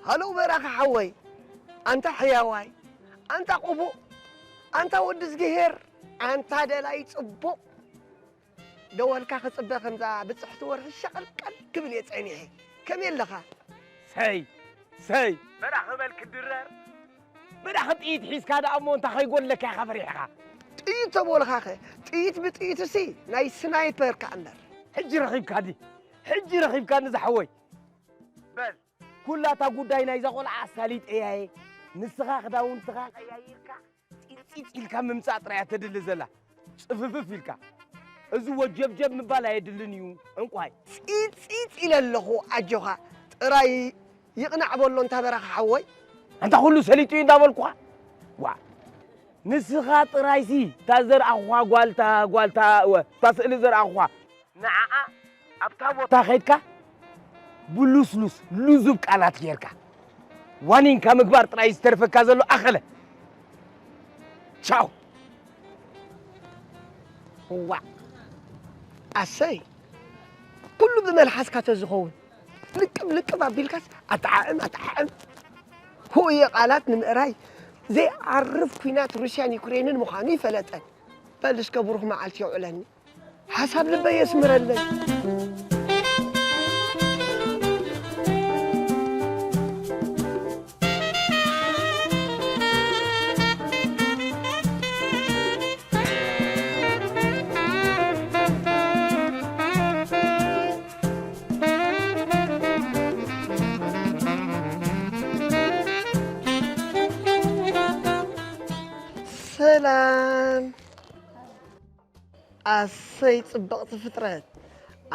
ሃሎ በራኺ ሓወይ፣ ኣንታ ሕያዋይ፣ ኣንታ ቅቡእ፣ ኣንታ ወዲ እዝግሄር፣ ኣንታ ደላይ ጽቡቕ። ደወልካ ክጽበ ከምዛ ብጽሕቲ ወርሒ ሸቐልቀል ክብል እየ ጸኒሐ። ከመይ ኣለኻ? ሰይ፣ ሰይ። በራኺ በል ክድረር። በራኺ ጥይት ሒዝካ ደኣ እሞ እንታይ ከይጎድለካ ኢኻ ፈሪሕኻ? ጥይት ተበልኻኸ? ጥይት ብጥይትሲ ናይ ስናይፐር ከኣ እምበር። ሕጂ ረኺብካኒ፣ ሕጂ ረኺብካኒ ዝሓወይ። በል፣ ኩላታ ጉዳይ ናይዛ ቆልዓ ኣሳሊጠያየ። ንስኻ ክዳውንትኻ ቀያይርካ ፂልፂፅ ኢልካ ምምፃእ ጥራይ እያ ተድሊ ዘላ። ፅፍፍፍ ኢልካ። እዚ ወጀብጀብ ምባል ኣየድልን እዩ። ዕንቋይ። ፂልፂፅ ኢለ ኣለኹ ኣጆኻ። ጥራይ ይቕናዕ በሎ እንታ በራኺ ሓወይ። ኣንታ ኩሉ ሰሊጡ እዩ እንዳበልኩኻ። ዋ። ንስኻ ጥራይሲ እታ ዘርኣኹኻ ጓልታ፣ ጓልታ፣ እወ፣ እታ ስእሊ ዘርኣኹኻ። ንዓኣ ኣብታ ቦታ ኸይድካ ብሉስሉስ ልዙብ ቃላት ጌርካ ዋኒንካ ምግባር ጥራይ ዝተርፈካ ዘሎ ኣኸለ። ቻው። እዋእ፣ ኣሰይ፣ ኩሉ ብመልሓስካ ተዝኸውን፣ ልቅብ ልቅብ ኣቢልካስ ኣጠዓዕም ኣጠዓዕም። ህኡየ ቃላት ንምእራይ ዘይዓርፍ ኲናት ሩስያን ዩክሬንን ምዃኑ ይፈለጠ። በል እስከ ብሩኽ መዓልቲ የውዕለኒ። ሓሳብ ልበይ የስምረለይ። ሰላም። ኣሰይ ጽብቕቲ ፍጥረት፣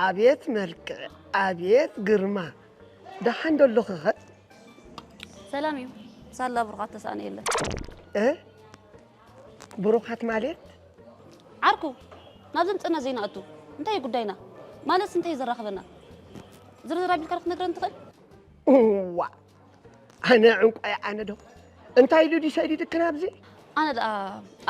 ኣቤት መልክዕ፣ ኣቤት ግርማ። ደሓን ዶ ኣለኺኸ? ሰላም እዩ። ሳላ ብሩኻት ተሳእነ የለን። እ? ብሩኻት ማለት? ዓርኩ፣ ናብዚ ምጽእና ዘይንኣቱ። እንታይ እዩ ጉዳይና? ማለትስ እንታይ እዩ ዘራኽበና? ዝርዝር ኣቢልካ ዶ ክትነግረኒ ትኽእል? እዋ፣ ኣነ ዕንቋይ ኣነ ዶ? እንታይ ኢሉ ድዩ ሰዲድክን ኣብዚ? ኣነ ደኣ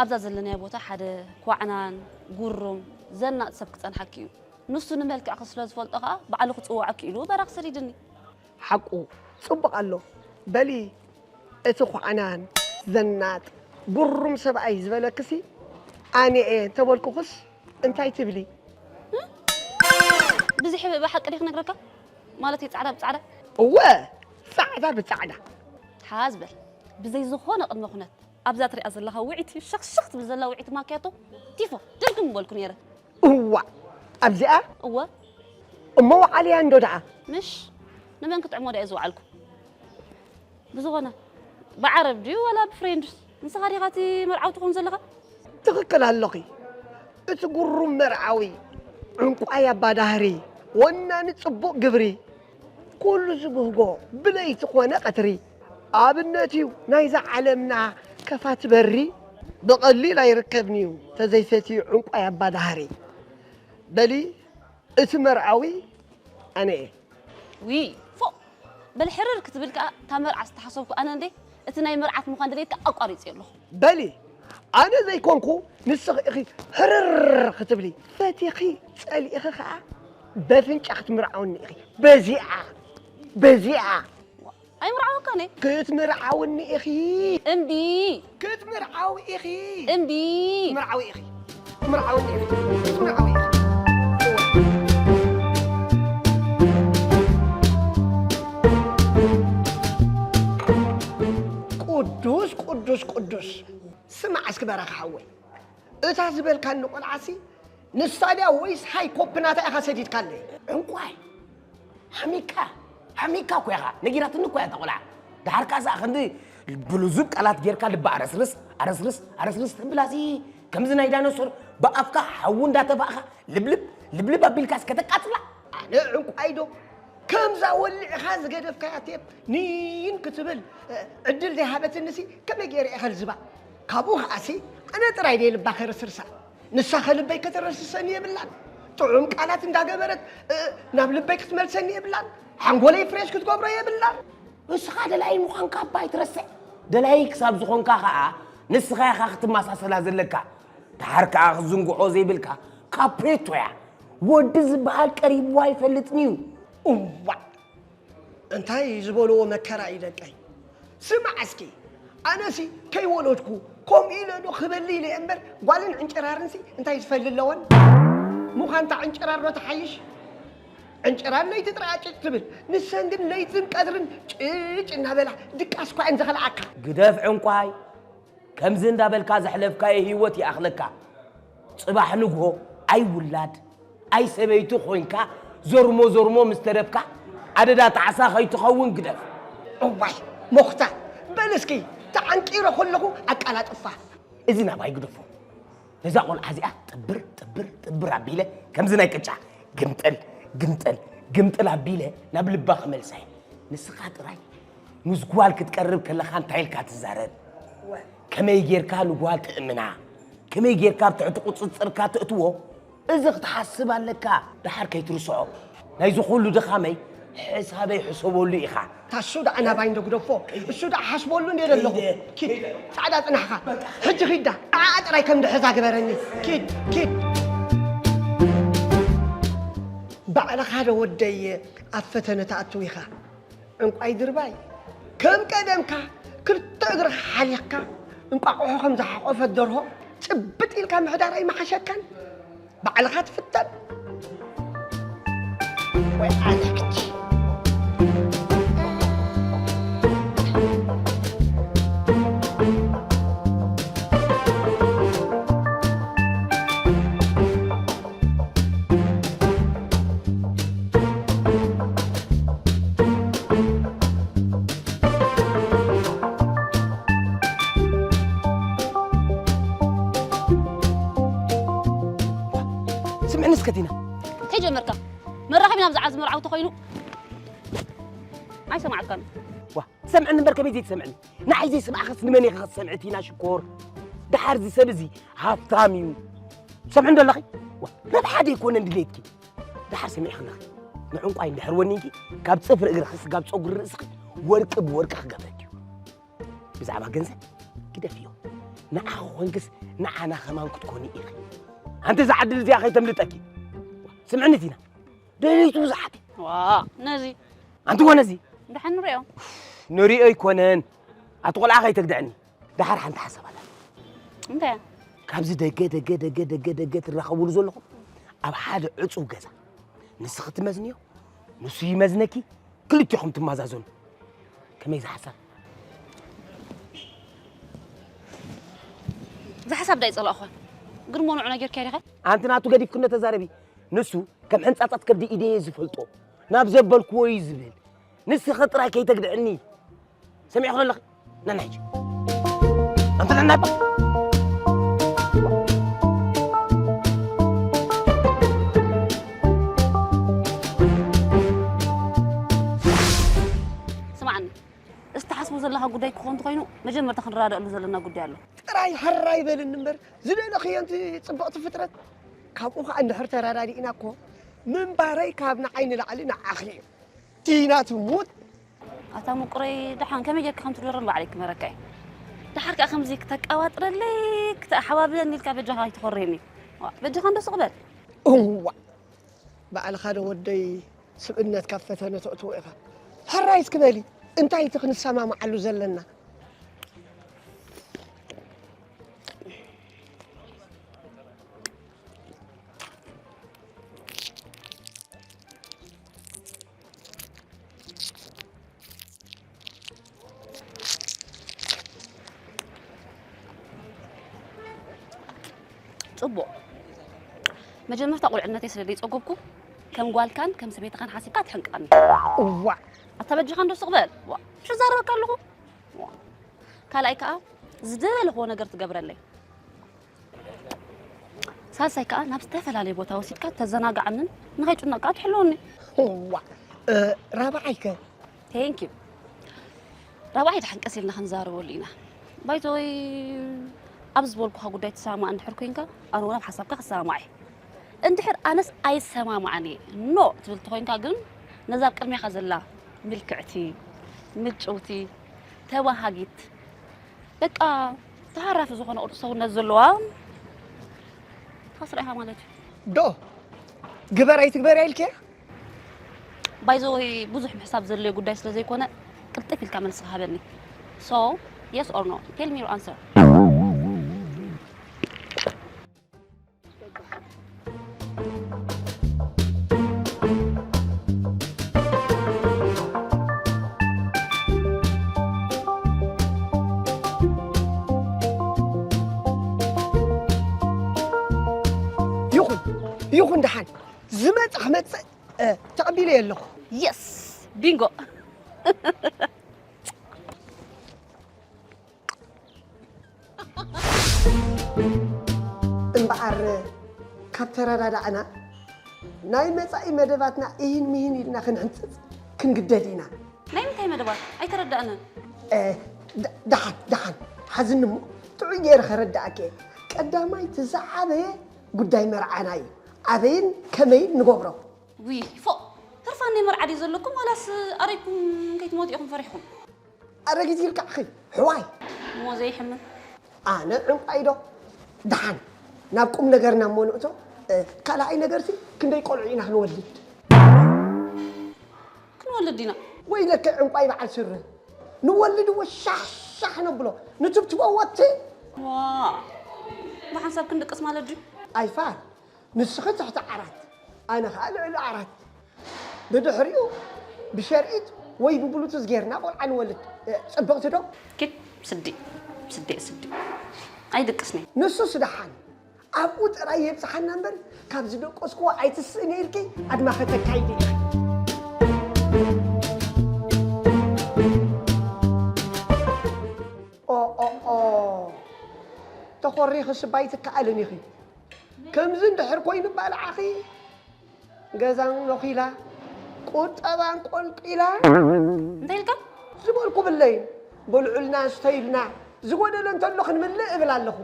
ኣብዛ ዘለናዮ ቦታ ሓደ ኳዕናን ጉሩም ዘናጥ ሰብ ክጸንሓኪ እዩ። ንሱ ንመልክዕኪ ስለ ዝፈልጦ ከኣ ባዕሉ ክጽውዖ ክኢሉ በራኽ ሰዲድኒ። ሓቁ ጽቡቕ ኣሎ። በሊ እቲ ኳዕናን ዘናጥ ጉሩም ሰብኣይ ዝበለክሲ ኣነ እየ እንተበልኩኽስ እንታይ ትብሊ? ብዝሒ ብሓቂ ድየ ክነግረካ? ማለት እዩ ጻዕዳ ብጻዕዳ? እወ፣ ጻዕዳ ብጻዕዳ። ሓዝ በል። ብዘይ ዝኾነ ቅድመ ኩነት ኣብዛ ትሪኣ ዘለኻ ውዒቲ ሸኽሸኽ ትብል ዘላ ውዒቲ ማክያቶ ቲፎ ድርግም ምበልኩ ነይረ። እዋ፣ ኣብዚኣ? እወ። እሞ ወዓልያ እንዶ ደኣ? ምሽ፣ ንመን ክጥዕሞ ደኣ እየ ዝወዓልኩ? ብዝኾነ፣ ብዓረብ ድዩ ዋላ ብፍሬንድስ? ንስኻ ዲኻ እቲ መርዓዊ ትኾን ዘለኻ? ትኽክል ኣለኺ። እቲ ጉሩም መርዓዊ፣ ዕንቋይ ኣባዳህሪ፣ ወናኒ ጽቡቕ ግብሪ፣ ኩሉ ዝብህጎ ብለይቲ ኮነ ቀትሪ፣ ኣብነት እዩ ናይዛ ዓለምና ከፋት በሪ ብቐሊል ኣይርከብን እዩ ተዘይፈትዩ ዕንቋይ ኣባዳሃሪ። በሊ እቲ መርዓዊ ኣነ እየ። ዊ ፎ በል ሕርር ክትብል ከኣ እታ መርዓ ዝተሓሰብኩ ኣነ እንዴ እቲ ናይ መርዓት ምዃን ድሌትካ ኣቋሪጽ ኣለኹ። በሊ ኣነ ዘይኮንኩ ንስኺ ኢኺ ሕርር ክትብሊ ፈቲኺ ጸሊእኺ ከኣ በፍንጫ ክትምርዓውኒ ኢኺ በዚኣ በዚኣ ኣይምርዓወካን እየ። ክትምርዓውኒ ኢኺ እምቢ ክትምርዓዊ ኢኺ እምቢ ክትምርዓዊ ኢኺ ክትምርዓውኒ ኢኺ ክትምርዓዊ ኢኺ ቅዱስ ቅዱስ ቅዱስ ስማዕ እስኪ በረኻ ሓወይ እታ ዝበልካኒ ቆልዓሲ ንሳ ድያ ወይስ ሃይ ኮፕ ናታ ኢኻ ሰዲድካለይ? ዕንቋይ ሓሚካ ሓሚካ እኮ ኢኻ ነጊራትኒ እኮ እያ እታ ቆልዓ ድሓር ከኣ ሰኣ ክንዲ ብልዙብ ቃላት ጌርካ ልባ ኣረስርስ ኣረስርስ ኣረስርስ ተብላሲ ከምዚ ናይ ዳይኖሶር ብኣፍካ ሓዊ እንዳተፋእኻ ልብልብ ልብልብ ኣቢልካስ ከተቃጽላ ኣነ ዕንቋይ ዶ ከምዛ ወሊዕኻ ዝገደፍካያ ቴፕ ኒን ክትብል ዕድል ዘይሃበትንሲ ከመይ ገይረ እየ ከልዝባ ካብኡ ከኣሲ ኣነ ጥራይ ድየ ልባ ከርስርሳ ንሳ ከ ልበይ ከተረስርሰኒ የብላን ጥዑም ቃላት እንዳገበረት ናብ ልበይ ክትመልሰኒ የብላን ሓንጎለይ ፍሬሽ ክትገብሮ የብላን እስኻ ደላይ ምዃንካ እባ ኣይትረስዕ ደላይ ክሳብ ዝኾንካ ከኣ ንስኻ ኢኻ ክትመሳሰላ ዘለካ ደሓር ከኣ ክትዝንግዖ ዘይብልካ ካፕሬቶ እያ ወዲ ዝበሃል ቀሪብዋ ኣይፈልጥን እዩ እዋእ እንታይ ዝበልዎ መከራ እዩ ደቀይ። ስማዕ እስኪ ኣነሲ ከይወለድኩ ከምኡ ኢለ ዶ ክበሊ ኢለ እየ እምበር ጓልን ዕንጭራርንሲ እንታይ ዝፈሊ ኣለወን? ምዃን እታ ዕንጭራር ዶ ትሓይሽ? ዕንጭራር ለይቲ ጥራይ ኣጭጭ ትብል ንሰን ግን ለይትን ቀትርን ጭጭ እናበላ ድቃስ እኳ እየን ዝኸልኣካ። ግደፍ ዕንቋይ ከምዚ እንዳበልካ ዘሕለፍካዮ ሂወት ይኣኽለካ። ጽባሕ ንግሆ ኣይ ውላድ ኣይ ሰበይቲ ኾይንካ ዞርሞ ዞርሞ ምስ ተረፍካ ኣደዳ ጣዕሳ ኸይትኸውን ግደፍ። እዋይ ሞኽታ በል እስኪ ተዓንቂረ ከለኹ ኣቃላጥፋ። እዚ ናባይ ግደፎ። ነዛ ቖልዓ እዚኣ ጥብር ጥብር ጥብር ኣቢለ ከምዚ ናይ ቅጫ ግምጥል ግምጥል ግምጥል ኣቢለ ናብ ልባ ክመልሳ እየ። ንስኻ ጥራይ ምስ ጓል ክትቀርብ ከለኻ እንታይ ኢልካ ትዛረብ? ከመይ ጌርካ ንጓል ትእምና? ከመይ ጌርካ ኣብ ትሕቲ ቁጽጽርካ ተእትዎ? እዚ ክትሓስብ ኣለካ። ደሓር ከይትርስዖ። ናይዚ ኩሉ ድኻመይ ሕሳበይ ሕሰበሉ ኢኻ። ታሱ ደኣ ናባይ እንዶ ግደፎ። እሱ ደኣ ሓስበሉ እንደ ዘለኹ። ኪድ ጻዕዳ ጽናሕኻ። ሕጂ ኺዳ። ንዓኣ ጥራይ ከም ድሕዛ ግበረኒ። ኪድ ኪድ። ባዕልኻ ዶ ወደይ ኣብ ፈተነ ትኣትው ኢኻ። ዕንቋይ ድርባይ ከም ቀደምካ ክልተ እግርኻ ሓሊኽካ እንቋቑሖ ከም ዝሓቖፈት ደርሆ ጭብጥ ኢልካ ምሕዳር ኣይመሓሸካን? ባዕልኻ ትፍተን ወይ ኣነክች ስምዕኒ እስከ ቲና እንታይ ጀመርካ? መራኸቢ ናብዚ ዓዚ መርዓዊ ተኾይኑ ኣይሰማዕካን። ዋ ትሰምዕኒ እምበር ከመይ ዘይትሰምዕኒ? ንዓይ ዘይስማዕኸስ ንመን ኢኻ ክትሰምዒ ቲና ሽኮር? ደሓር እዚ ሰብ እዚ ሃፍታም እዩ። ትሰምዕኒ ዶ ኣለኺ? ዋ ናብ ሓደ ኣይኮነን ድሌትኪ። ደሓር ሰሚዕኺ ኣለኺ። ንዕንቋይ እንድሕር ወኒንኪ ካብ ጽፍሪ እግርኺ ስጋብ ጸጉሪ ርእስኺ ወርቂ ብወርቂ ክገብረኪ እዩ። ብዛዕባ ገንዘብ ግደፍዮ። ንዓኺ ኮንክስ ንዓና ከማን ክትኮኒ ኢኺ። ኣንቲ እዛ ዓዲ እዚኣ ከይተምልጠኪ። ስምዕኒ ቲና። ደለይቲ ብዙሓት። ዋ ነዚ። ኣንቲ ኮነ እዚ። ደሓን ንሪኦ። ንሪኦ ኣይኮነን። ኣቲ ቆልዓ ከይተግድዐኒ። ደሓር ሓንቲ ሓሳብ ኣላ። እንታይ? ካብዚ ደገ ደገ ደገ ደገ ደገ ትራኸቡሉ ዘለኹም ኣብ ሓደ ዕፁብ ገዛ ንስኺ ትመዝንዮ ንሱ ይመዝነኪ ክልቲኹም ትመዛዘኑ። ከመይ ዝሓሳብ? ዝሓሳብ ዳይ ጸላእኹ ግን ሞ ንዑ ነገር ከይሪኸ ኣንቲ ናቱ ገዲፍክኖ ተዛረቢ። ንሱ ከም ሕንጻጻት ከብዲ ኢደየ ዝፈልጦ ናብ ዘበልክዎ እዩ ዝብል። ንስኺ ጥራይ ከይተግድዕኒ ሰሚዕኹ ኣለኺ። ነና ሕጂ ኣንተ ነና ስማዕኒ እስተሓስቡ ዘለኻ ጉዳይ ክኾን እንተኾይኑ መጀመርታ ክንረዳደኣሉ ዘለና ጉዳይ ኣሎ። ጥራይ ሕራይ በልኒ እምበር፣ ዝደለኽዮ እንቲ ጽብቕቲ ፍጥረት። ካብኡ ኸኣ እንድሕር ተረዳዲእና እኮ፣ ምንባረይ ካብ ንዓይ ንላዕሊ ንዓኺ እዩ። ዲና ትሙት። ኣታ ምቁረይ፣ ደሓን ከመይ ጌርካ ከም ትድወረኒ ባዕለይ ክመረካ እየ። ደሓር ከኣ ከምዚ ክተቀባጥረለይ፣ ክተሓባብለኒ ኢልካ በጃኻ ኣይትኾርየኒ። ዋ፣ በጃኻ እንዶ ስቕ በል። እዋ፣ ባዕልኻ ዶ ወደይ ስብእነትካ ኣብ ፈተነ ተእትዎ ኢኻ። ሕራይ እስኪ በሊ፣ እንታይ እቲ ክንሰማምዓሉ ዘለና? ጽቡቕ። መጀመርታ ቁልዕነተይ ስለ ዘይጸገብኩ፣ ከም ጓልካን ከም ሰበይትኻን ሓሲብካ ትሕንቃኒ። እዋእ! ኣታ በጃኻ እንዶ ስቕ በል። ዋ፣ ሽዛረበካ ኣለኹ። ዋ። ካልኣይ ከኣ ዝደለኽዎ ነገር ትገብረለይ። ሳልሳይ ከኣ ናብ ዝተፈላለየ ቦታ ወሲድካ ተዘናግዓንን ንኸይጭነቕ ከኣ ትሕልወኒ። እዋ፣ እ፣ ራብዓይከ? Thank you። ራብዓይ ደሓን ቀስ ኢልና ክንዛረበሉ ኢና። ባይዘወይ ኣብ ዝበልኩኻ ጉዳይ ትሰማማዕ እንድሕር ኮይንካ ኣነ እውን ኣብ ሓሳብካ ክሰማማዕ እየ። እንድሕር ኣነስ ኣይሰማማዕን እየ ኖ ትብል ተኾይንካ ግን ነዛ ኣብ ቅድሜኻ ዘላ ምልክዕቲ፣ ምጭውቲ፣ ተባሃጊት፣ በቃ ተሃራፊ ዝኾነ ቅርጺ ሰውነት ዘለዋ ታስራ ኢኻ ማለት እዩ። ዶ ግበር ኣይትግበር ኢልክያ? ባይዘወይ ብዙሕ ምሕሳብ ዘድለዮ ጉዳይ ስለ ዘይኮነ ቅልጥፍ ኢልካ መልሲ ሃበኒ። So yes or no? Tell me your answer. ይኹን ይኹን ደሓን ዝመጽእ ክመጽእ እ፣ ተቐቢለዮ ኣለኹ። የስ ቢንጎ። እምበኣር ካብ ተረዳዳእና ናይ መጻኢ መደባትና እሂን ምሂን ኢልና ክንሕንጽጽ ክንግደድ ኢና። ናይ ምንታይ መደባት ኣይተረዳእንን። እ፣ ድ- ደሓን ደሓን ሓዝኒ እሞ ጥዑይ ገይረ ከረዳእከ። ቀዳማይ እቲ ዝዓበየ ጉዳይ መርዓና እዩ። ኣበይን ከመይን ንገብሮ። ውይ ፎእ፣ ህርፋን ናይ መርዓ ድዩ ዘለኩም ዋላስ ኣረይኩም ከይትሞቱ ኢኹም ፈሪሕኩም? ኣረጊት ኢልካ ኣኺ ሕዋይ። እሞ ዘይሕምን። ኣነ ዕንቋይ ዶ? ደሓን ናብ ቁም ነገርና እሞ ንእቶ። እ፣ ካልኣይ ነገርሲ ክንደይ ቆልዑ ኢና ክንወልድ? ክንወልድ ኢና። ወይለከ ዕንቋይ በዓል ስረ ንወልድ እዎ ሻሕ ሻሕ ነብሎ ንትብትቦ ወቲ። ዋ፣ ብሓንሳብ ክንድቅስ ማለት ድዩ? ኣይፋል ንስኺ ትሕቲ ዓራት ኣነ ኸኣ ልዕሊ ዓራት። ብድሕሪኡ ብሸርኢት ወይ ብብሉቱዝ ጌርና ቆልዓ ንወልድ። እ፣ ጽብቕቲ ዶ? ኪድ ስዲ ስዲ ስዲ ኣይድቅስኒ። ንሱስ ደሓን ኣብኡ ጥራይ የብጽሓና እምበር ካብ ዝደቀስክዎ ኣይትስእን ኢልኪ ኣድማኸ ተካይዲ ኢኺ። ኦ ኦ ኦ ተኾሪኺ ስባይ ትከኣልን ኢኺ። ከምዚ እንድሕር ኮይኑ ባልዓኺ ገዛን ሎኺላ ቁጠባን ቆልቂላ እንታይ ኢልካ? ዝበልኩ ብለይ በልዑልና ስተዩልና ዝጎደለ እንተሎ ክንምልእ እብል ኣለኹ።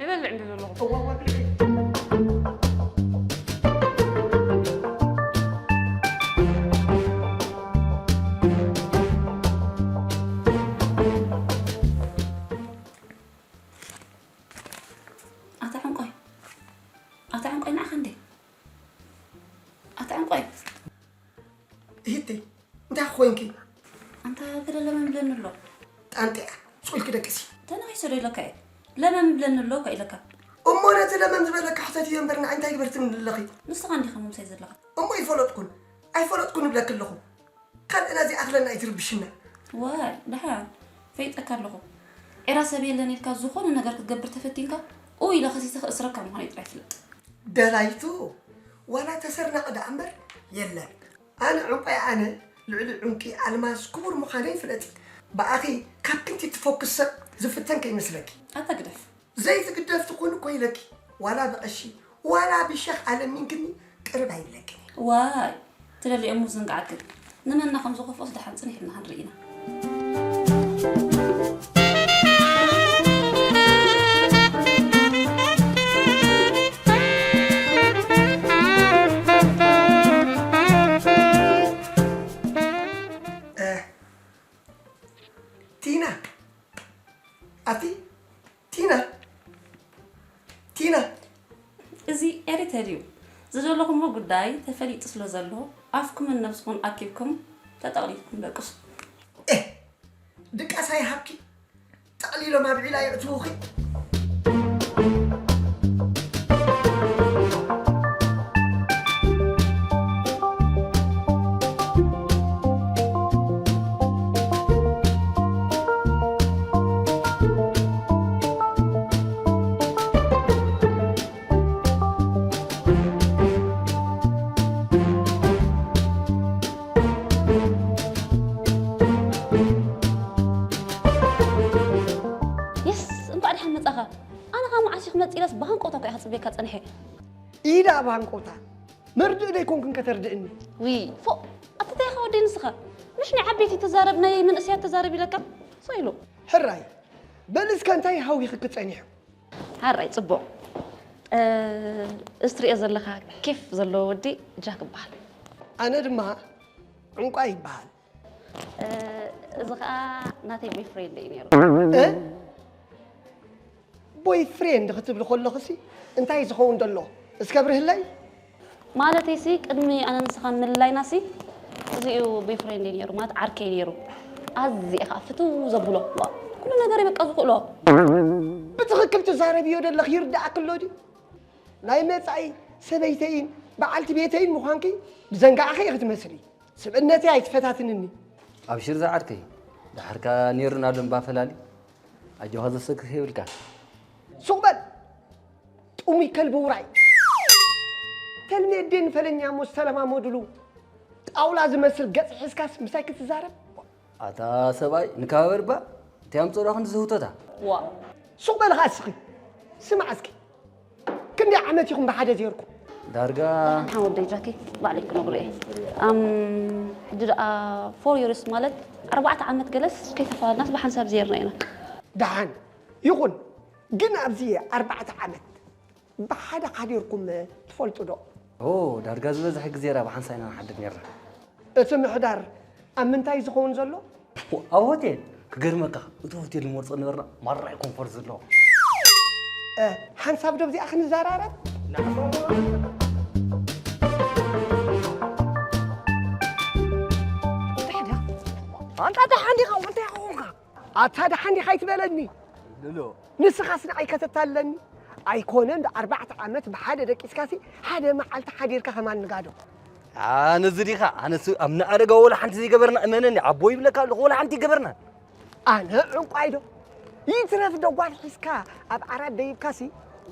ይበልዕ እንዲ ዘለኹ። እዋ፣ እዋ፣ ብልዕ። ኣታ ዕንቆይ፣ ኣታ ዕንቆይ፣ ንዓኻ እንዴ? ኣታ ዕንቆይ። እህተይ፣ እንታይ ኮይንኪ? ኣንታ ገለ ለመም ብለኒ ኣሎ። ጣንጢያ፣ ሱቕ ኢልኪ ደቅሲ። ተነኺሰ ዶ ኢለካ እየ? ለመም ብለኒ ኣሎ እኮ ኢለካ። እሞ ነቲ ለመም ዝበለካ ሕተትዮ እምበር ንዓይ እንታይ ግበርትኒ ኣለኺ? ንስኻ እንዲኻ ምምሳይ ዘለኻ። እሞ ኣይፈለጥኩን፣ ኣይፈለጥኩን እብለኪ ኣለኹ። ካልእ ናዚ ኣኽለና ኣይትርብሽና። ዋይ፣ ደሓን ፈይጠካ ኣለኹ። ዒራ ሰብ የለን ኢልካ ዝኾነ ነገር ክትገብር ተፈቲንካ፣ ኡ ኢለ ከሲሰ ክእስረካ ምዃነይ ጥራይ ፍለጥ። ደላይቱ ዋላ ተሰርናቕ ደኣ እምበር የለን። ኣነ ዕንቋይ ኣነ ልዕሊ ዕንቂ ኣልማዝ ክቡር ምዃነይ ፍለጢ። ብኣኺ ካብ ክንዲ ትፈኩስ ሰብ ዝፍተን ከይመስለኪ። ኣታ ግደፍ። ዘይትግደፍ ትኾኒ እኮ ኢለኪ። ዋላ ብቐሺ ዋላ ብሸኽ ኣለሚንክኒ ቅርብ ኣይብለክን እየ። ዋይ ትደልየሙ ዝንግዓክን። ንመና ከም ዝኸፍኦስ ደሓን ጽኒሕ ኢልና ክንርኢ ኢና። እ፣ ቲና፣ ኣቲ ቲና፣ ቲና። እዚ ኤሪተር እዩ። ዝደለኹሞ ጉዳይ ተፈሊጡ ስለ ዘሎ፣ ኣፍኩምን ነብስኹን ኣኪብኩም ተጠቕሊልኩም ደቅሱ። ኤህ፣ ድቃስ ኣይሃብኪ፣ ጠቕሊሎም ኣብ ዒላ የእትዉኺ። የስ፣ እንኳዕ ደሓን መጻኻ። ኣነ ኸኣ መዓስ እዩ ክመጽእ ኢለስ ብሃንቀውታ እኮ እየ ክጽበየካ ጸኒሐ። ኢዳ ብሃንቀውታ። መርድእ ደይኮንክን ከተርድእኒ። ውይ፣ ፎእ፣ ኣቲ እንታይ ኢኻ ወደይ ንስኻ? ምሽ ናይ ዓበይቲ ተዛረብ፣ ናይ መንእሰያት ተዛረብ ኢለካ? ሰው ኢሉ። ሕራይ፣ በል እስከ እንታይ ሃዊኽኪ ጸኒሑ? ሓራይ ጽቡቕ። እ፣ እዚ ትሪኦ ዘለኻ ኬፍ ዘለዎ ወዲ ጃክ ይበሃል። ኣነ ድማ ዕንቋይ ይበሃል። እ፣ እዚ ኸኣ ናተይ ቦይፍሬንድ እዩ ነይሩ። እ? ቦይፍሬንድ ክትብሊ ከለኽሲ እንታይ ዝኸውን ዘሎ? እስከ ብርህለይ። ማለተይሲ ቅድሚ ኣነ ንስኻን ምልላይናሲ እዚኡ ቦይፍሬንድ እዩ ነይሩ፣ ማለት ዓርከይ ነይሩ። ኣዝየ ኸኣ ፍትው ዘብሎ፣ ዋ፣ ኩሉ ነገረይ በቃ ዝኽእሎ። ብትኽክል ትዛረብዮ ዘለኽ ይርድኣክ ኣሎ ድዩ? ናይ መጻኢ ሰበይተይን በዓልቲ ቤተይን ምዃንኪ ብዘንጋዕኺ ኢኺ ትመስሊ። ስብእነተይ ኣይትፈታትንኒ። ኣብሽር ዝዓርከይ፣ ደሓርካ ነይሩና ኣሎ እምባ ፈላሊ። ኣጆኻ ዘሰክፍ የብልካን። ሱቕ በል! ጥሙይ ከልቢ ውራይ! ተልሜዴን ፈለኛ ሞስ ተለማመድሉ። ጣውላ ዝመስል ገጽ ሒዝካስ ምሳይ ክትዛረብ? ኣታ ሰብኣይ፣ ንከባበር እባ። እንታይ ኣምጸእዶ ክንዲ ዝህውተታ? ዋ። ሱቕ በል ኸኣ እስኺ። ስማዕ እስኪ። ክንደይ ዓመት ኢኹም ብሓደ ዜርኩም? ዳርጋ ደሓን ወደይ ጃኪ፣ ባዕለይ ክነግሮ እየ። ኣም፣ ሕጂ ደኣ ፎር ይርስ ማለት ኣርባዕተ ዓመት ገለስ ከይተፈላለናስ ብሓንሳብ ዜርና ኢና። ደሓን ይኹን፣ ግን ኣብዚ ኣርባዕተ ዓመት ብሓደ ሓዲርኩም ትፈልጡ ዶ? ኦ፣ ዳርጋ ዝበዝሐ ግዜ ራ ብሓንሳብ ኢና ንሓድር ኔርና። እቲ ምሕዳር ኣብ ምንታይ ዝኸውን ዘሎ? ኣብ ሆቴል። ክገርመካ፣ እቲ ሆቴል ንመርጾ ነበርና፣ ማራ እዩ ኮምፎርት ዘለዎ። እ፣ ሓንሳብ ዶ ብዚኣ ክንዘራረብ? ኣንታ ደሓን ዲኻ? እንታይ ኾንካ? ኣታ ደሓን ዲኻ ኣይትበለኒ። ሉሉ። ንስኻስ ንዓይ ከተታልለኒ? ኣይኮነን፣ ዶ ኣርባዕተ ዓመት ብሓደ ደቂስካሲ፣ ሓደ መዓልቲ ሓዲርካ ከማን ንጋዶ። ኣነዚ ዲኻ? ኣነስ ኣብ ንኣረጋ ወላ ሓንቲ ዘይገበርና፣ እመነኒ፣ ኣቦ ይብለካ ኣለኹ፣ ወላ ሓንቲ ይገበርና። ኣነ ዕንቋይ ዶ? ይትረፍ ዶ ጓል ሒዝካ ኣብ ዓራት ደይብካሲ፣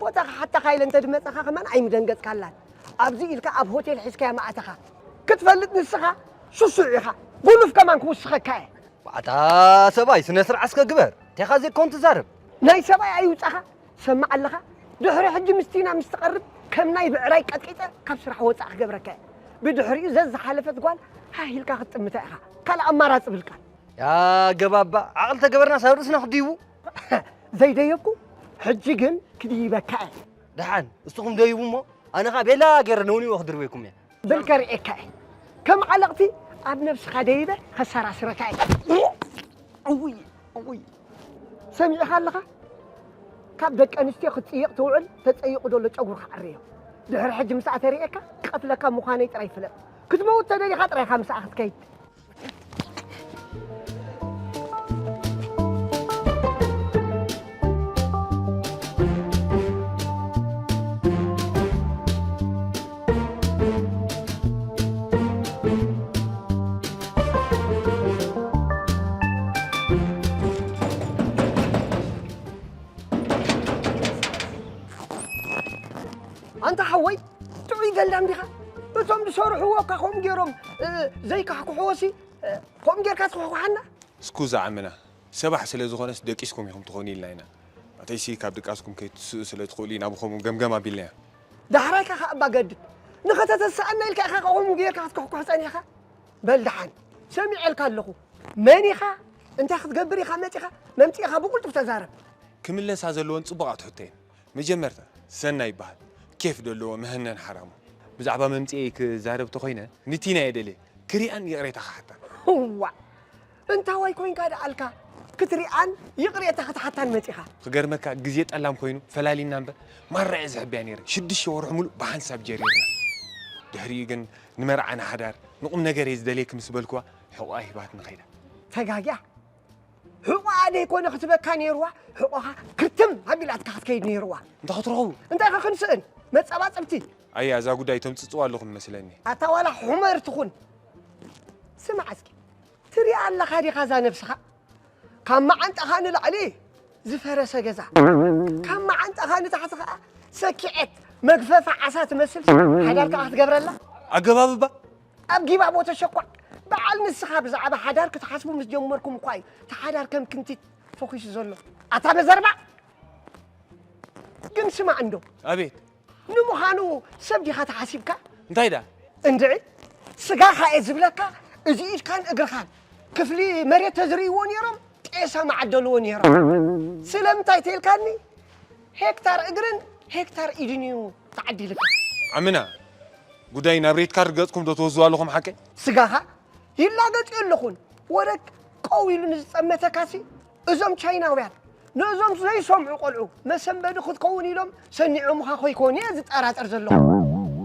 ቦታ ክሓተኻ ኢለ እንተ ድመጻኻ ከማን ኣይምደንገጽካላን። ኣብዚ ኢልካ ኣብ ሆቴል ሒዝካያ መኣተኻ። ክትፈልጥ ንስኻ ሱሱዕ ኢኻ። ጉኑፍ ከማን ክውስኸካ እየ። ኣታ ሰብኣይ፣ ስነ ስርዓት እስከ ግበር። እንቴኻ ዘይኮን ትዛረብ? ናይ ሰብኣይ ኣይውጻኻ። ሰማዕ ኣለኻ? ድሕሪ ሕጂ ምስቲና ምስ ትቐርብ ከም ናይ ብዕራይ ቀጥቂጠ ካብ ስራሕ ወጻእ ክገብረካ እየ። ብድሕሪኡ ዘዝሓለፈት ጓል ሃህ ኢልካ ክትጥምታ ኢኻ። ካልእ ኣማራጺ ብልካ። ያ ገባባ፣ ዓቕሊ ተገበርና ሳብ ርእስና ክድይቡ። ዘይደየብኩ፣ ሕጂ ግን ክድይበካ እየ። ደሓን፣ እስኹም ደይቡ እሞ፣ ኣነ ኸኣ ቤላ ገይረ ነውኒዎ ክድርበይኩም እየ። በል ከርእየካ እየ። ከም ዓለቕቲ ኣብ ነብስኻ ደይበ ከሰራስረካ እየ። እውይ፣ እውይ። ሰሚዕኻ ኣለኻ? ካብ ደቂ ኣንስትዮ ክትጽይቕ ትውዕል፣ ተጸይቑ ደሎ ጨጉርኻ ኣረዮ። ድሕሪ ሕጂ ምስኣ ተርእየካ፣ ቀትለካ ምዃነይ ጥራይ ፍለጥ። ክትመውት ተደሊኻ ጥራይ ኢኻ ምስኣ ክትከይድ። ኣንታ ሓወይ፣ ጥዑይ ገልዳም ዲኻ? እቶም ዝሰርሕዎ እኳ ከምኡ ገይሮም፣ እ፣ ዘይካሕኩሕዎሲ፣ እ፣ ከምኡ ጌርካ ትኹሕኩሓና? ስኩዛ ዓምና፣ ሰባሕ ስለ ዝኾነስ ደቂስኩም ኢኹም ትኾኑ ኢልና ኢና። ኣተይሲ ካብ ድቃስኩም ከይትስኡ ስለ ትኽእሉ ኢና ብኸምኡ ገምገም ኣቢልናዮ። ዳሕራይካ ኸኣ እባ ገድድ። ንኸተተስኣና ኢልካ ኢኻ ከምኡ ጌርካ ክትኩሕኩሕ ጸኒሕካ? በል ደሓን፣ ሰሚዐልካ ኣለኹ። መን ኢኻ? እንታይ ክትገብር ኢኻ መጺኻ? መምጺእኻ ብቕልጡፍ ተዛረብ። ክምለሳ ዘለወን ጽቡቓት ሕቶ እየን። መጀመርታ ሰናይ ይበሃል። ኬፍ ደለዎ መሀነን ሓራሙ። ብዛዕባ መምጽኤይ ክዛረብ ተኾይነ ንቲና እየ ደልየ ክሪኣን ይቕሬታ ክሓታን። እዋ እንታዋይ ኮይንካ ደኣልካ ክትሪኣን ይቕሬታ ክትሓታን መጺኻ። ክገርመካ ግዜ ጠላም ኮይኑ ፈላሊና እምበር ማራ እየ ዝሕብያ ነይረ። ሽዱሽተ ወርሒ ሙሉእ ብሓንሳብ ጀሪርና። ድሕሪኡ ግን ንመርዓ ንሓዳር ንቑም ነገር እየ ዝደልየኪ ምስ በልክዋ ሕቑኣ ሂባትኒ ኸይዳ። ተጋግያ ሕቖኣ ደይኮነ ክትበካ ነይርዋ፣ ሕቖኻ ክርትም ኣቢላትካ ክትከይድ ነይርዋ። እንተ ክትረኽቡ። እንታይ ኸ ክንስእን? መጸባጸብቲ። ኣያ እዛ ጉዳይ ተምጽጽዋ ኣለኹም መስለኒ። ኣታ ዋላ ሑመር ትኹን። ስማዕ እስኪ፣ ትሪኣ ኣለኻ ዲኻ እዛ ነብስኻ? ካብ መዓንጣኻ ንላዕሊ ዝፈረሰ ገዛ፣ ካብ መዓንጣኻ ንታሕቲ ኸዓ ሰኪዐት መግፈፊ ዓሳ ትመስል ሓዳር ከኣ ክትገብረላ። ኣገባብባ ኣብ ጊባቦ ተሸኳዕ። በዓል ንስኻ ብዛዕባ ሓዳር ክትሓስቡ ምስ ጀመርኩም እኳ እዩ እቲ ሓዳር ከም ክንቲት ፈኺሱ ዘሎ። ኣታ መዘርባዕ! ግን ስማዕ እንዶ። ኣቤት። ንምዃኑ ሰብ ዲኻ ተሓሲብካ? እንታይ ደኣ? እንድዒ ስጋኻ እየ ዝብለካ፣ እዚ ኢድካን እግርኻን ክፍሊ መሬት ተዝርእይዎ ነይሮም ጤሳ ምዓደልዎ ነይሮም። ስለምንታይ ተይልካኒ? ሄክታር እግርን ሄክታር ኢድን እዩ ተዓዲልካ። ዓምና ጉዳይ ናብ ሬድካርድ ገጽኩም ዶ ትወስድዎ ኣለኹም ሓቀይ? ስጋኻ ይላገጽ የለኹን። ወረ ቀው ኢሉ ንዝጸመተካሲ እዞም ቻይናውያን ነዞም ዘይሰምዑ ቆልዑ መሰንበዲ ክትከውን ኢሎም ሰኒዖምኻ ኮይኮን እየ ዝጠራጠር ዘለኹ።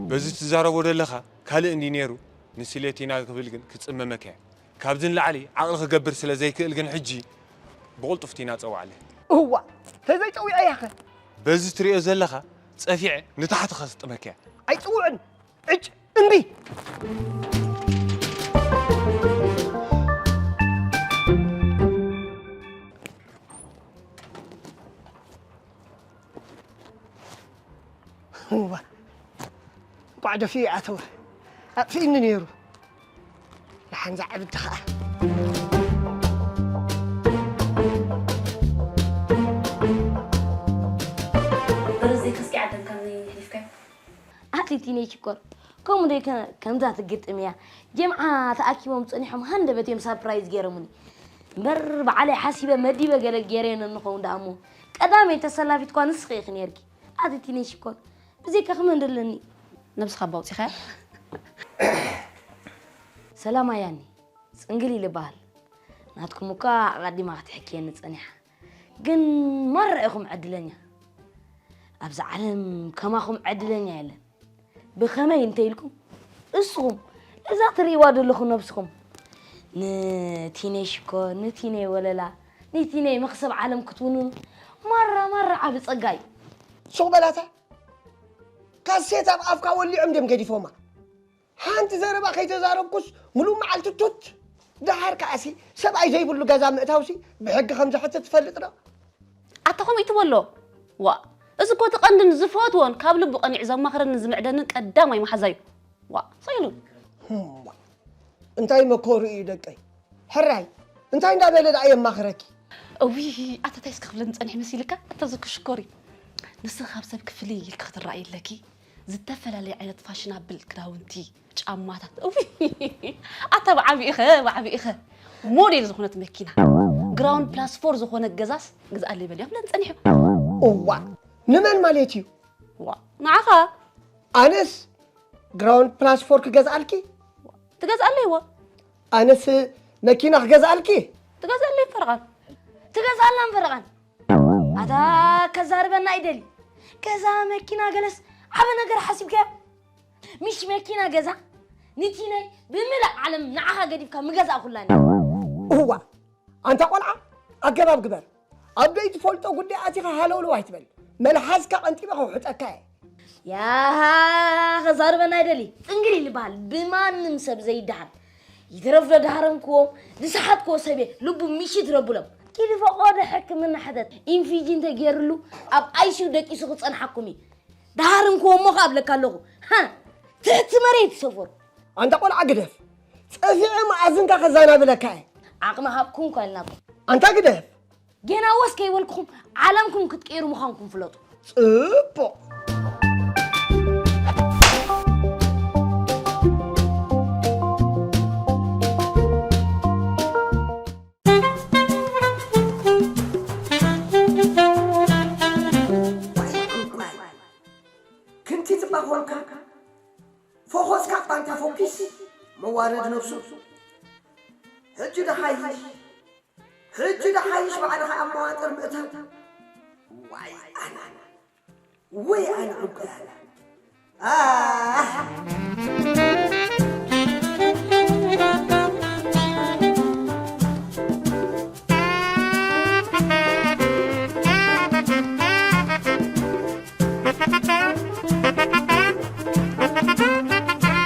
በዚ ትዛረቦ ዘለኻ ካልእ እንዲ ነይሩ ንስሌቲና ክብል ግን ክጽመመካ እየ። ካብዚ ንላዕሊ ዓቕሊ ክገብር ስለ ዘይክእል ግን ሕጂ ብቕልጡፍ ቲና ጸውዓለይ። እዋ ተዘይጸዊዐያኸ? በዚ ትሪኦ ዘለኻ ጸፊዐ ንታሕቲ ከስጥመካ እየ። ኣይጽውዕን ዕጭ እምቢ። እዋ እንቋዕ ደፊኡ ኣተወ ኣጥፊእኒ ነይሩ። ደሓን ዝዓብዲ ኸዓ። በረዚ ከስኪ ዓደም ካብ ናይ ሕሊፍካዮ ኣቲ ቲነይ ሽኮር ከምኡ ዶ ከምዛ ትግጥም እያ ጀምዓ ተኣኪቦም ፀኒሖም ሃንደበት እዮም ሳፕራይዝ ገይሮምኒ እምበር ባዕለይ ሓሲበ መዲበ ገለ ገይረዮ ንኸውን ደኣ እሞ ቀዳመይቲ ተሰላፊት እኳ ንስኺ ኢኺ ነይርኪ ኣቲ ቲነይ ሽኮር ብዘይካ ክመን ደለኒ ነብስኻ ኣባ ኣውፂኻያ ሰላም ኣያኒ ፅንግል ኢለ በሃል ናትኩም እኳ ኣቐዲማ ክትሕክየኒ ፀኒሓ ግን ማራ ኢኹም ዕድለኛ ኣብዛ ዓለም ከማኹም ዕድለኛ የለን ብኸመይ እንተ ኢልኩም እስኹም እዛ ትርእይዋ ዘለኹ ነብስኹም ንቲነይ ሽኮር ንቲነይ ወለላ ንቲነይ መኽሰብ ዓለም ክትውንኑ ማራ ማራ ዓቢ ጸጋ እዩ ሱቕ በላታ ካሴት ኣብ ኣፍካ ወሊዖም ድዮም ገዲፎማ ሓንቲ ዘረባ ከይተዛረብኩስ ምሉእ መዓልቲ ቱት ደሓር ከኣሲ ሰብኣይ ዘይብሉ ገዛ ምእታውሲ ብሕጊ ከም ዘሕትት ትፈልጥ ዶ ኣታ ከምኡ ይትበሎ ዋእ እዚ እኮ እቲ ቀንድን ዝፈትዎን ካብ ልቡ ቀኒዑ ዘማኽረንን ዝምዕደንን ቀዳማይ መሓዛይ እዩ ዋእ ሰኢሉ እንታይ መኮሩ እዩ ደቀይ ሕራይ እንታይ እንዳበለ ደኣ የማኽረኪ እውይ ኣታ እንታይ እስኪ ክብለኒ ጸኒሑ መሲልካ ኣታ እዚ እኮ ሽኮር እዩ ንስኺ ካብ ሰብ ክፍልይ ኢልኪ ክትረኣይ ኣለኪ ዝተፈላለየ ዓይነት ፋሽን ኣብል ክዳውንቲ ጫማታት እውይ ኣታ ብዓቢእኸ ብዓቢእኸ ሞዴል ዝኾነት መኪና ግራውንድ ፕላስ ፎር ዝኾነ ገዛስ ግዝኣለይ በልዮ ክብለኒ ጸኒሑ እዋእ ንመን ማለት እዩ ዋ ንዓኻ ኣነስ ግራውንድ ፕላስ ፎር ክገዝኣልኪ ትገዝኣለይ ዋ ኣነስ መኪና ክገዝኣልኪ ትገዝኣለይ ፈረቓን ትገዝኣላን ፈረቓን ኣታ ከዛርበና ይደሊ ገዛ መኪና ገለስ ዓበ ነገር ሓሲብካዮ ምሽ መኪና ገዛ ንቲነይ ብምልእ ዓለም ንዓኻ ገዲፍካ ምገዛእኩላኒ እዋ ኣንታ ቆልዓ ኣገባብ ግበር ኣብ ዘይትፈልጦ ጉዳይ ኣቲኻ ሃለውለው ኣይትበል መልሓስካ ቀንጢበ ከውሕጠካ እየ ያሃ ከዛርበና ኣይደሊ ጥንግር ይልበሃል ብማንም ሰብ ዘይደሃል ይትረፍ ዶ ደሃረምክዎም ዝሰሓትክዎ ሰብየ ልቡ ምሽት ረብሎም ኪዲ ፈቆዶ ሕክምና ሕተት ኢንፊጅን ተገይርሉ ኣብ ኣይሲዩ ደቂሱ ክፀንሓኩም እዩ ደሃርምክዎ እሞ ከኣብለካ ኣለኹ ሃ ትሕቲ መሬት ሰፈሩ ኣንታ ቆልዓ ግደፍ ጸፊዐ መኣዝንካ ከዛናብለካ እየ ዓቕሚ ሃብኩም ኳልናኩም ኣንታ ግደፍ ጌና ወስ ከይበልኩኹም ዓለምኩም ክትቀይሩ ምዃንኩም ፍለጡ። ጽቡቕ። ዋረድ ነብሱ። ሕጂ ደሓይሽ፣ ሕጂ ደሓይሽ ባዕልኻ ኣብ መዋጥር ምእታው። ዋይ ኣነ፣ ወይ ኣነ ዕንቁ ያለ። ኣህ!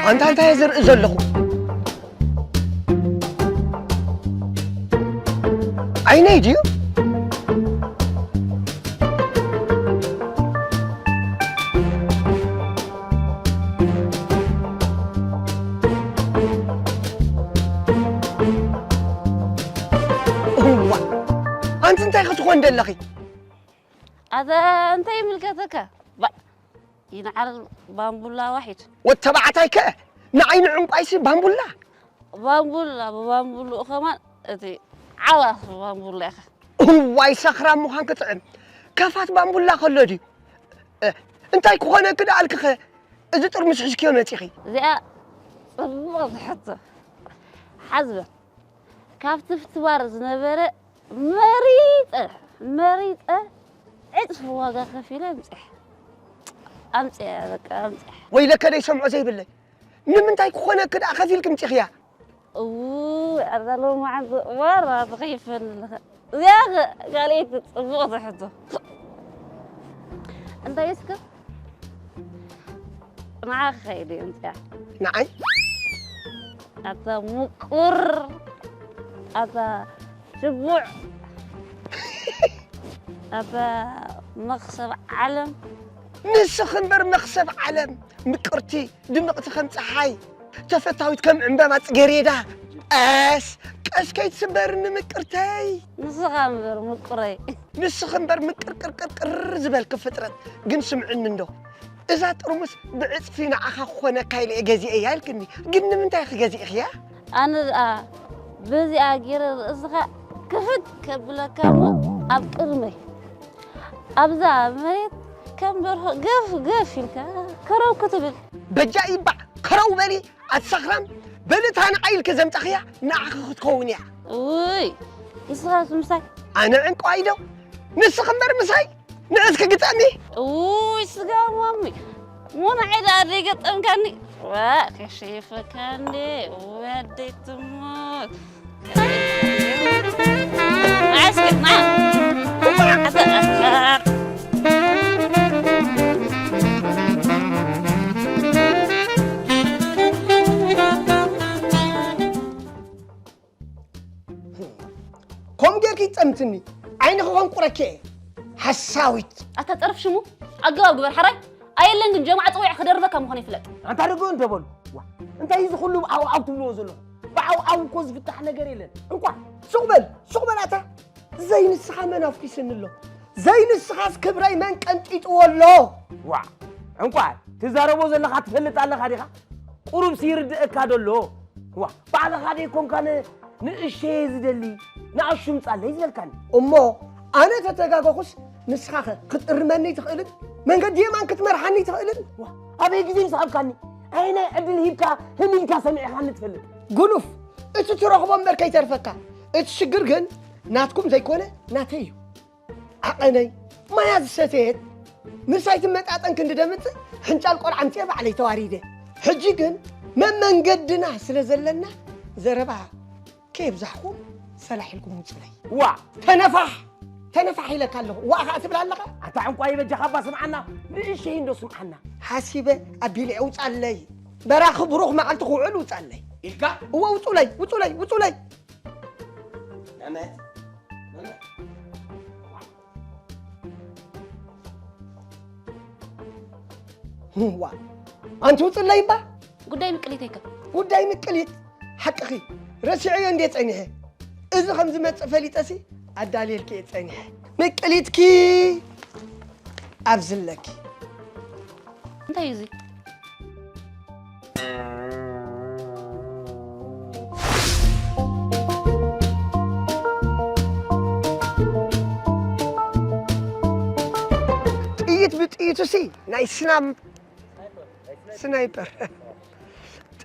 ኣንታ እንታይ እየ ዝርኢ ዘለኹ? ዓይነይ ድዩ? እዋ፣ ኣንቲ እንታይ ክትኾን ደለኺ? ኣታ እንታይ ይምልከተካ? ባ-፣ ይንዓል ባምቡላ ዋሒድ። ወድ ተባዕታይ ከ ንዓይ ንዕንቋይሲ ባምቡላ? ባምቡላ ብባምቡልኡ ከማን እቲ ዓዋስ ባምቡላ ኢኻ። እዋይ ሰኽራም ምዃን ክጥዕም። ከፋት ባምቡላ ከሎ ድዩ? እ፣ እንታይ ክኾነኪ ደኣልኪኸ? እዚ ጥርሙስ ሒዝክዮ መጺኺ? እዚኣ ጽቡቕ ሕቶ። ሓዝበ። ካብቲ ፍትባር ዝነበረ መሪጸ፣ መሪጸ ዕጽፊ ዋጋ ከፊለ ኣምጽኤ። ኣምጽኤ፣ በቃ ኣምጽኤ። ወይለከ ደይ ሰምዖ ዘይብለይ። ንምንታይ ክኾነኪ ደኣ ከፊልኪ ምጺኽያ? እዉ፣ ኣዛ ሎማዓንቲ ዋራ ተኸይፈኒ ኣለኻ። እዚኣ ኸ ካልኣይቲ ጽቡቕ ትሕቶ። እንታይ እስከ? ንዓኻ ከይደ እየ ኣምጽኣ። ንዓይ? ኣታ ምቁር፣ ኣታ ሽቡዕ፣ ኣታ መኽሰብ ዓለም። ንስኺ እምበር መኽሰብ ዓለም፣ ምቅርቲ፣ ድምቕቲ ከም ጸሓይ፣ ተፈታዊት ከም ዕምበባ ጽጌሬዳ። ቀስ፣ ቀስ ከይትስበርኒ ምቅርተይ። ንስኻ እምበር ምቁረይ። ንስኺ እምበር ምቅርቅርቅርቅር ዝበልኪ ፍጥረት። ግን ስምዕኒ እንዶ፣ እዛ ጥርሙስ ብዕጽፊ ንዓኻ ክኾነካ ኢለ እየ ገዚኤያ ኢልክኒ። ግን ንምንታይ ኢኺ ገዚእኽያ? ኣነ ደኣ በዚኣ ገይረ ርእስኻ ክፍት ከብለካ እሞ ኣብ ቅድመይ ኣብዛ መሬት ከም ደርሆ ገፍ ገፍ ኢልካ ከረው ክትብል። በጃ ይባዕ ከረው በሊ ኣቲ ሰኽራም፣ በሊ እታ ንዓይ ኢልኪ ዘምጻኽያ ንዓኺ ክትከውን እያ። ውይ ንስኻስ ምሳይ? ኣነ ዕንቋይ ዶ? ንስኺ እምበር ምሳይ ንእስኪ ግጠሚ። ውይ ስጋ ማሚ፣ ሞ ንዓይ ደኣ ዘይገጠምካኒ? ዋ ከሸይፈካ እንዴ? ውይ ኣደይ ትሞት። ከምኡ ጌርኪ ይጸምትኒ። ዓይንኺ ከንቁረኪ እየ። ሓሳዊት። ኣታ ጸርፍ ሽሙ ኣገባብ ግበር ሓራይ። ኣየለን ግን ጀማዓ ጸዊዐ ክደርበካ ምዃኑ ይፍለጥ። ኣንታ ርግኦ እንተ በሉ። ዋ፣ እንታይ እዩ ዝኹሉ ብዓው ዓው ትብልዎ ዘለኹም? ብዓው ዓው እኮ ዝፍታሕ ነገር የለን። እንቋዕ ሱቕ በል፣ ሱቕ በል ኣታ። ዘይንስኻ መን ኣፍኲስኒ ኣሎ? ዘይንስኻስ ክብረይ መን ቀንጢጥዎ ኣሎ? ዋ፣ እንቋዕ ትዛረቦ ዘለኻ ትፈልጥ ኣለኻ ዲኻ? ቁሩብሲ ይርድኣካ ዶ ኣሎ? ዋ፣ ባዕልኻ ደይኮንካ ን-፣ ንእሸየ ዝደሊ፣ ንኣሹ ምጻለይ ዝበልካኒ። እሞ ኣነ ተተጋገኹስ ንስኻኸ ክትእርመኒ ትኽእልን መንገዲ የማን ክትመርሓኒ ትኽእልን? ዋ፣ ኣበይ ግዜ ምሰሓብካኒ? ኣየናይ ዕድል ሂብካ ህም ኢልካ ሰሚዕኻኒ ትፈልጥ? ጉኑፍ፣ እቲ ትረኽቦ እምበር ከይተርፈካ። እቲ ሽግር ግን ናትኩም ዘይኮነ ናተይ እዩ። ዓቐነይ ማያ ዝሰተየት ምሳይ ትመጣጠን ክንዲ ደምጽእ ሕንጫል ቆልዓ ኣምጺኤ ባዕለይ ተዋሪደ። ሕጂ ግን መመንገድና ስለ ዘለና ዘረባ ከየብዛሕኩም ሰላሕ ኢልኩም ውጹለይ። ዋ! ተነፋሕ! ተነፋሕ ኢለካ ኣለኹ። ዋእ ኸኣ ትብል ኣለኻ? ኣታ ዕንቋይ በጃኻ እባ ስምዓና፣ ንእሽተይ እንዶ ስምዓና። ሓሲበ ኣቢለ ውጻለይ። በራኺ ብሩኽ መዓልቲ ክውዕል ውጻለይ። ኢልካ? እወ ውጹለይ፣ ውጹለይ፣ ውጹለይ። መመት፣ መመት። ዋ፣ ኣንቲ ውጽለይ እባ። ጉዳይ ምቅሊተይ ከ? ጉዳይ ምቅሊት? ሓቅኺ፣ ረሲዐዮ እንድየ ጸኒሐ። እዚ ከም ዝመጽእ ፈሊጠሲ ኣዳልየልኪ እየ ጸኒሐ። ምቅሊትኪ ኣብዚ ኣለኪ። እንታይ እዩ እዚ? ጥይት ብጥይቱሲ ናይ ስናም-፣ ስናይፐር።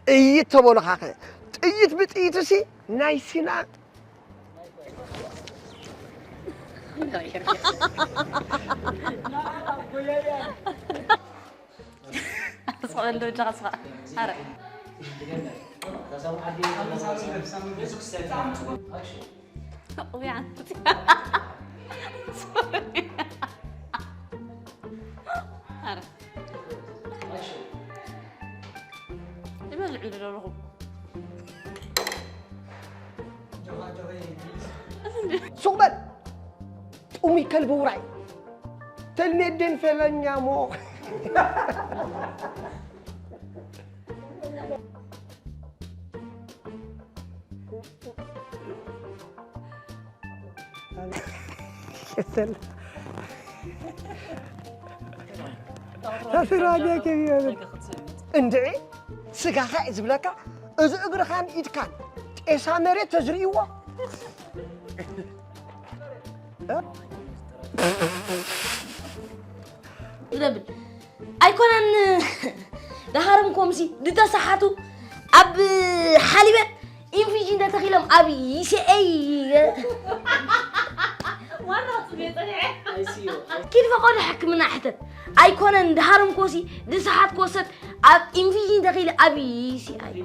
ጥይት ተበሉኻኸ? ጥይት ብጥይትሲ ናይ ሲና ስቕ በል ዶ እጃኻ ስኻ። ኣረ። ውይ፣ ኣንቲ። ኣረ። ይበልዑ ዶ ኣለኹም? ሱቕ በል። ጥሙይ ከልቢ ውራይ። ተልሜደን ፈለኛ ሞ። ታስራዲያ ከቢበ። እንድዒ ስጋኻ እዩ ዝብለካ፣ እዚ እግርኻን ኢድካን ጤሳ መሬት ተዝርእይዎ። ግደብል ኣይኮነን። ደሃርም ኮምሲ ዝተሰሓቱ ኣብ ሓሊበት ኢንፊጂ እንተተኺሎም ኣብ ይስኤይ ኪድ ፈቐዶ ሕክምና ሕተት ኣይኮነን። ደሃርም ኮሲ ዝሰሓት ኮሰት ኣብ ኢንፊጂ እንተኺለ ኣብ ይስኤይ